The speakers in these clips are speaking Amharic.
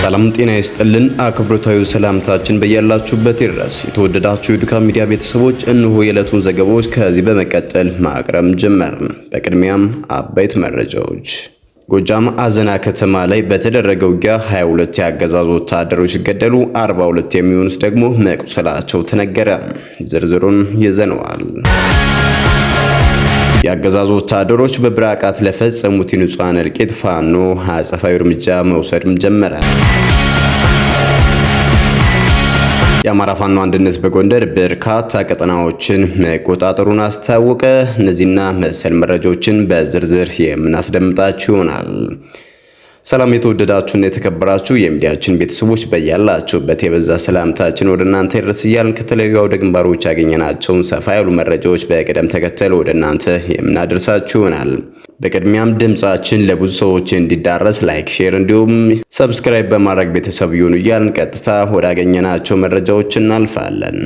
ሰላም ጤና ይስጥልን። አክብሮታዊ ሰላምታችን በያላችሁበት ይድረስ። የተወደዳችሁ የዱካ ሚዲያ ቤተሰቦች፣ እነሆ የዕለቱን ዘገባዎች ከዚህ በመቀጠል ማቅረብ ጀመርን። በቅድሚያም አበይት መረጃዎች። ጎጃም አዘና ከተማ ላይ በተደረገው ውጊያ 22 የአገዛዙ ወታደሮች ሲገደሉ 42 የሚሆኑት ደግሞ መቁሰላቸው ተነገረ። ዝርዝሩን ይዘነዋል። የአገዛዙ ወታደሮች በብራቃት ለፈጸሙት የንጹሐን እልቂት ፋኖ አጸፋዊ እርምጃ መውሰድም ጀመረ። የአማራ ፋኖ አንድነት በጎንደር በርካታ ቀጠናዎችን መቆጣጠሩን አስታወቀ። እነዚህና መሰል መረጃዎችን በዝርዝር የምናስደምጣችሁ ይሆናል። ሰላም የተወደዳችሁና የተከበራችሁ የሚዲያችን ቤተሰቦች፣ በያላችሁበት የበዛ ሰላምታችን ወደ እናንተ ይድረስ እያልን ከተለያዩ አውደ ግንባሮች ያገኘናቸውን ሰፋ ያሉ መረጃዎች በቅደም ተከተል ወደ እናንተ የምናደርሳችሁ ይሆናል። በቅድሚያም ድምጻችን ለብዙ ሰዎች እንዲዳረስ like፣ share እንዲሁም subscribe በማድረግ ቤተሰብ ይሁኑ እያልን ቀጥታ ወዳገኘናቸው መረጃዎች እናልፋለን።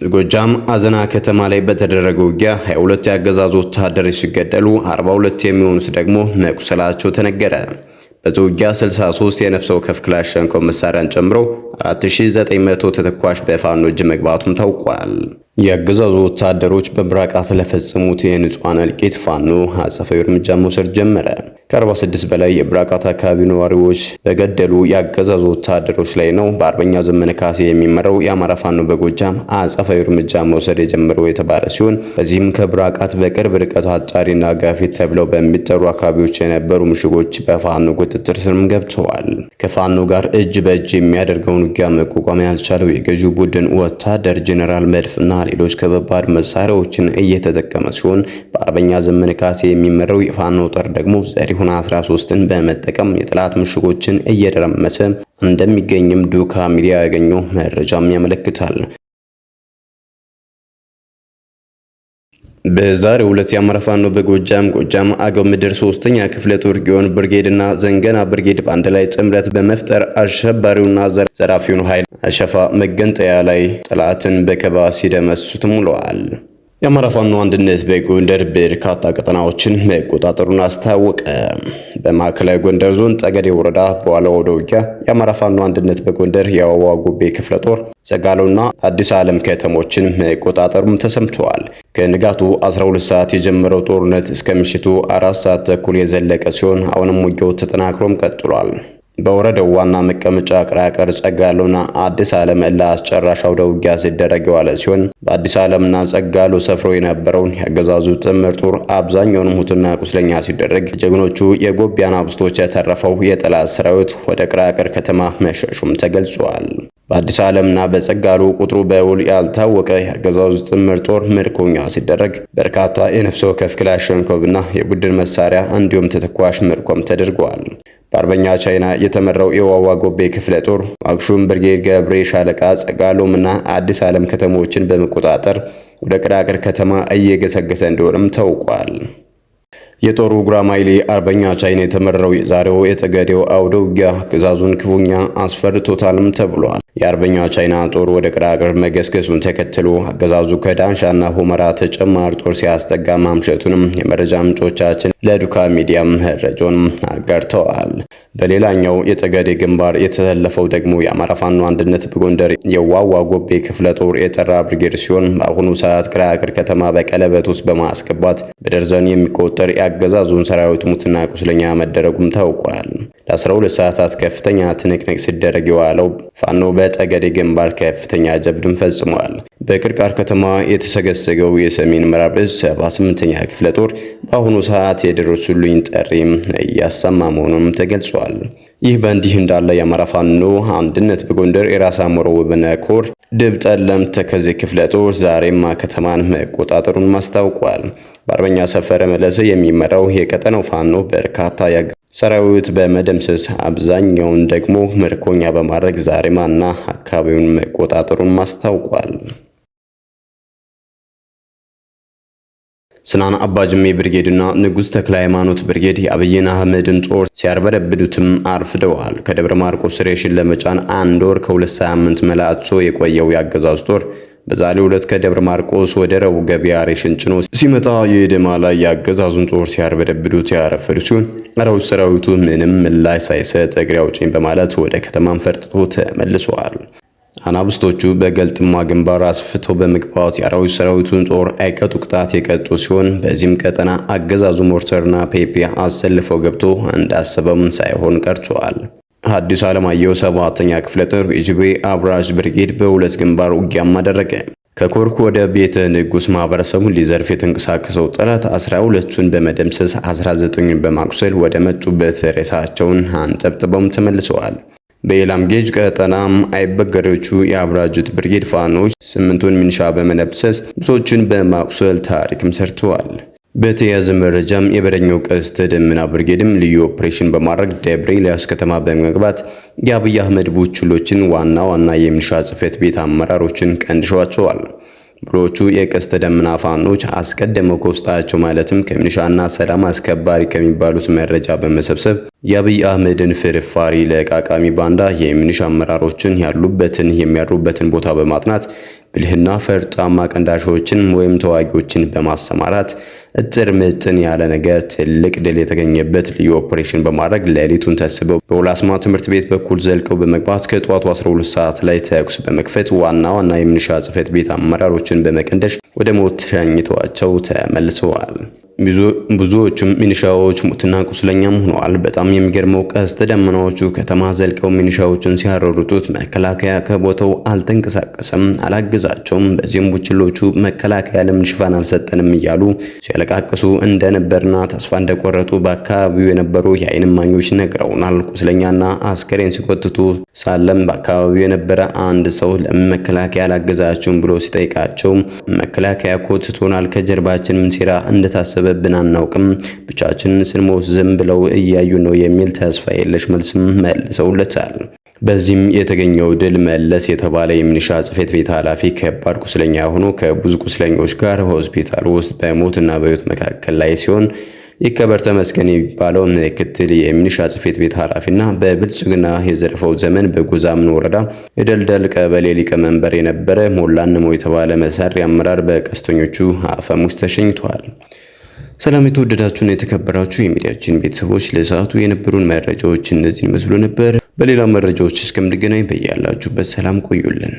ጎጃም አዘና ከተማ ላይ በተደረገው ውጊያ 22 የአገዛዙ ወታደሮች ሲገደሉ 42 የሚሆኑት ደግሞ መቁሰላቸው ተነገረ። በዚህ ውጊያ 63 የነፍስ ወከፍ ክላሽንኮቭ መሳሪያን ጨምሮ 4900 ተተኳሽ በፋኖ እጅ መግባቱም ታውቋል። የአገዛዙ ወታደሮች በብራቃት ለፈጸሙት የንጹሐን እልቂት ፋኖ አጸፋዊ እርምጃ መውሰድ ጀመረ። ከ46 በላይ የብራቃት አካባቢ ነዋሪዎች በገደሉ የአገዛዙ ወታደሮች ላይ ነው በአርበኛ ዘመነ ካሴ የሚመራው የአማራ ፋኖ በጎጃም አጸፋዊ እርምጃ መውሰድ የጀመረው የተባለ ሲሆን፣ በዚህም ከብራቃት በቅርብ ርቀት አጫሪና ጋፊት ተብለው በሚጠሩ አካባቢዎች የነበሩ ምሽጎች በፋኖ ቁጥጥር ስርም ገብተዋል። ከፋኖ ጋር እጅ በእጅ የሚያደርገውን ውጊያ መቋቋም ያልቻለው የገዢው ቡድን ወታደር ጄኔራል መድፍና ሌሎች ከባባድ መሳሪያዎችን እየተጠቀመ ሲሆን፣ በአርበኛ ዘመነ ካሴ የሚመራው የፋኖ ጦር ደግሞ ዘሪሁን 13ን በመጠቀም የጠላት ምሽጎችን እየደረመሰ እንደሚገኝም ዱካ ሚዲያ ያገኘው መረጃም ያመለክታል። በዛሬው ዕለት የአማራ ፋኖ በጎጃም ጎጃም አገው ምድር ሶስተኛ ክፍለ ጦር ጊዮን ብርጌድ እና ዘንገና ብርጌድ በአንድ ላይ ጥምረት በመፍጠር አሸባሪውና ዘራፊውን ኃይል አሸፋ መገንጠያ ላይ ጠላትን በከባ ሲደመስሱትም ውለዋል። የአማራ ፋኖ አንድነት በጎንደር በርካታ ቀጠናዎችን መቆጣጠሩን አስታወቀ። በማዕከላዊ ጎንደር ዞን ጠገዴ ወረዳ በዋለው አውደ ውጊያ የአማራ ፋኖ አንድነት በጎንደር የአዋዋ ጎቤ ክፍለ ጦር ዘጋሎና አዲስ ዓለም ከተሞችን መቆጣጠሩም ተሰምተዋል። ከንጋቱ 12 ሰዓት የጀመረው ጦርነት እስከ ምሽቱ 4 ሰዓት ተኩል የዘለቀ ሲሆን አሁንም ውጊያው ተጠናክሮም ቀጥሏል። በወረዳው ዋና መቀመጫ ቅራቅር፣ ጸጋሎና አዲስ ዓለም እልህ አስጨራሽ አውደ ውጊያ ሲደረግ የዋለ ሲሆን፣ በአዲስ ዓለምና ጸጋሎ ሰፍሮ የነበረውን የአገዛዙ ጥምር ጦር አብዛኛውን ሙትና ቁስለኛ ሲደረግ፣ ጀግኖቹ የጎቢያን አናብስቶች የተረፈው የጠላት ሰራዊት ወደ ቅራቅር ከተማ መሸሹም ተገልጿል። በአዲስ ዓለምና በጸጋሉ ቁጥሩ በውል ያልታወቀ የአገዛዙ ጥምር ጦር ምርኮኛ ሲደረግ፣ በርካታ የነፍስ ወከፍ ክላሽንኮቭና የቡድን መሳሪያ እንዲሁም ተተኳሽ ምርኮም ተደርገዋል። በአርበኛ ቻይና የተመራው የዋዋ ጎቤ ክፍለ ጦር ዋግሹም ብርጌድ ገብሬ ሻለቃ ጸጋሎም እና አዲስ ዓለም ከተሞችን በመቆጣጠር ወደ ቅራቅር ከተማ እየገሰገሰ እንደሆነም ታውቋል። የጦሩ ጉራማይሌ አርበኛ ቻይና የተመራው የዛሬው የጠገዴው አውደ ውጊያ አገዛዙን ክፉኛ አስፈርቶታልም ተብሏል። የአርበኛ ቻይና ጦር ወደ ቅራቅር መገስገሱን ተከትሎ አገዛዙ ከዳንሻና ሁመራ ተጨማሪ ጦር ሲያስጠጋ ማምሸቱንም የመረጃ ምንጮቻችን ለዱካ ሚዲያም መረጃውን አጋርተዋል። በሌላኛው የጠገዴ ግንባር የተሰለፈው ደግሞ የአማራ ፋኖ አንድነት በጎንደር የዋዋ ጎቤ ክፍለ ጦር የጠራ ብርጌድ ሲሆን፣ በአሁኑ ሰዓት ቅራቅር ከተማ በቀለበት ውስጥ በማስገባት በደርዘን የሚቆጠር የአገዛዙን ሰራዊት ሙትና ቁስለኛ መደረጉም ታውቋል። ለ12 ሰዓታት ከፍተኛ ትንቅንቅ ሲደረግ የዋለው ፋኖ በጠገዴ ግንባር ከፍተኛ ጀብድን ፈጽሟል። በቅርቃር ከተማ የተሰገሰገው የሰሜን ምዕራብ እዝ 78ኛ ክፍለ ጦር በአሁኑ ሰዓት የድረሱልኝ ጥሪም እያሰማ መሆኑም ተገልጿል። ይህ በእንዲህ እንዳለ የአማራ ፋኖ አንድነት በጎንደር የራስ አሞራው ውብነህ ኮር ድብ ጠለምት ተከዜ ክፍለ ጦር ዛሬማ ከተማን መቆጣጠሩን አስታውቋል። በአርበኛ ሰፈረ መለሰ የሚመራው የቀጠናው ፋኖ በርካታ ሰራዊት በመደምሰስ አብዛኛውን ደግሞ ምርኮኛ በማድረግ ዛሬማና አካባቢውን መቆጣጠሩን አስታውቋል። ስናን አባጅሜ ብርጌድና ንጉሥ ተክለ ሃይማኖት ብርጌድ የአብይን አህመድን ጦር ሲያርበደብዱትም አርፍደዋል። ከደብረ ማርቆስ ሬሽን ለመጫን አንድ ወር ከ2 ሳምንት መላሶ የቆየው የአገዛዙ ጦር በዛሬው ዕለት ከደብረ ማርቆስ ወደ ረቡዕ ገበያ ሬሽን ጭኖ ሲመጣ የደማ ላይ የአገዛዙን ጦር ሲያርበደብዱት ያረፈዱ ሲሆን አራዊት ሰራዊቱ ምንም ምላሽ ሳይሰጥ እግሬ አውጪኝ በማለት ወደ ከተማም ፈርጥቶ ተመልሰዋል። አናብስቶቹ በገልጥማ ግንባር አስፍተው በመግባት የአራዊት ሰራዊቱን ጦር አይቀጡ ቅጣት የቀጡ ሲሆን በዚህም ቀጠና አገዛዙ ሞርተርና ፔፒ አሰልፈው ገብቶ እንዳሰበም ሳይሆን ቀርቷል። ሐዲስ ዓለማየሁ ሰባተኛ ክፍለ ጦር የጅቤ አብራጅ ብርጌድ በሁለት ግንባር ውጊያም አደረገ። ከኮርክ ወደ ቤተ ንጉስ ማህበረሰቡን ሊዘርፍ የተንቀሳቀሰው ጠላት 12ቱን በመደምሰስ 19ኙን በማቁሰል ወደ መጡበት ሬሳቸውን አንጠብጥበውም ተመልሰዋል። በኢላም ጌጅ ቀጠናም አይበገሬዎቹ የአብራጅት ብርጌድ ፋኖች 8ቱን ሚኒሻ በመደምሰስ ብዙዎችን በማቁሰል ታሪክም ሰርተዋል። በተያያዘ መረጃም የበረኛው ቀስተ ደመና ብርጌድም ልዩ ኦፕሬሽን በማድረግ ደብረ ኤልያስ ከተማ በመግባት የአብይ አህመድ ቡችሎችን ዋና ዋና የሚኒሻ ጽሕፈት ቤት አመራሮችን ቀንድሸዋቸዋል። ብሎቹ የቀስተ ደመና ፋኖች አስቀድመው ከውስጣቸው ማለትም ከሚኒሻና ሰላም አስከባሪ ከሚባሉት መረጃ በመሰብሰብ የአብይ አህመድን ፍርፋሪ ለቃቃሚ ባንዳ የሚኒሻ አመራሮችን ያሉበትን የሚያድሩበትን ቦታ በማጥናት ብልህና ፈርጣማ ቀንዳሾችን ወይም ተዋጊዎችን በማሰማራት እጥር ምጥን ያለ ነገር ትልቅ ድል የተገኘበት ልዩ ኦፕሬሽን በማድረግ ሌሊቱን ተስበው በውላስማ ትምህርት ቤት በኩል ዘልቀው በመግባት ከጠዋቱ 12 ሰዓት ላይ ተኩስ በመክፈት ዋና ዋና የሚኒሻ ጽሕፈት ቤት አመራሮችን በመቀንደሽ ወደ ሞት ሸኝተዋቸው ተመልሰዋል። ብዙዎቹም ሚኒሻዎች ሙትና ቁስለኛም ሆነዋል። በጣም የሚገርመው ቀስተ ደመናዎቹ ከተማ ዘልቀው ሚኒሻዎቹን ሲያሮሩጡት መከላከያ ከቦታው አልተንቀሳቀሰም፣ አላገዛቸውም። በዚህም ቡችሎቹ መከላከያ ለምን ሽፋን አልሰጠንም እያሉ ሲያለቃቅሱ እንደነበርና ተስፋ እንደቆረጡ በአካባቢው የነበሩ የዓይን እማኞች ነግረውናል። ቁስለኛና አስከሬን ሲጎትቱ ሳለም በአካባቢው የነበረ አንድ ሰው ለምን መከላከያ አላገዛቸውም ብሎ ሲጠይቃቸው መከላከያ እኮ ትቶናል፣ ከጀርባችን ምን ሴራ እንደታሰበብን አናውቅም፣ ብቻችንን ስንሞት ዝም ብለው እያዩ ነው የሚል ተስፋ የለሽ መልስም መልሰውለታል። በዚህም የተገኘው ድል መለስ የተባለ የሚኒሻ ጽሕፈት ቤት ኃላፊ ከባድ ቁስለኛ ሆኖ ከብዙ ቁስለኞች ጋር ሆስፒታል ውስጥ በሞትና በሕይወት መካከል ላይ ሲሆን ይከበር ተመስገን የሚባለው ምክትል የሚኒሻ ጽሕፈት ቤት ኃላፊና በብልጽግና የዘረፈው ዘመን በጎዛምን ወረዳ የደልደል ቀበሌ ሊቀመንበር የነበረ ሞላንሞ የተባለ መሰሪ አመራር በቀስተኞቹ አፈሙዝ ተሸኝቷል። ሰላም የተወደዳችሁና የተከበራችሁ የሚዲያችን ቤተሰቦች፣ ለሰዓቱ የነበሩን መረጃዎች እነዚህን መስሎ ነበር። በሌላ መረጃዎች እስከምንገናኝ በያላችሁበት ሰላም ቆዩልን።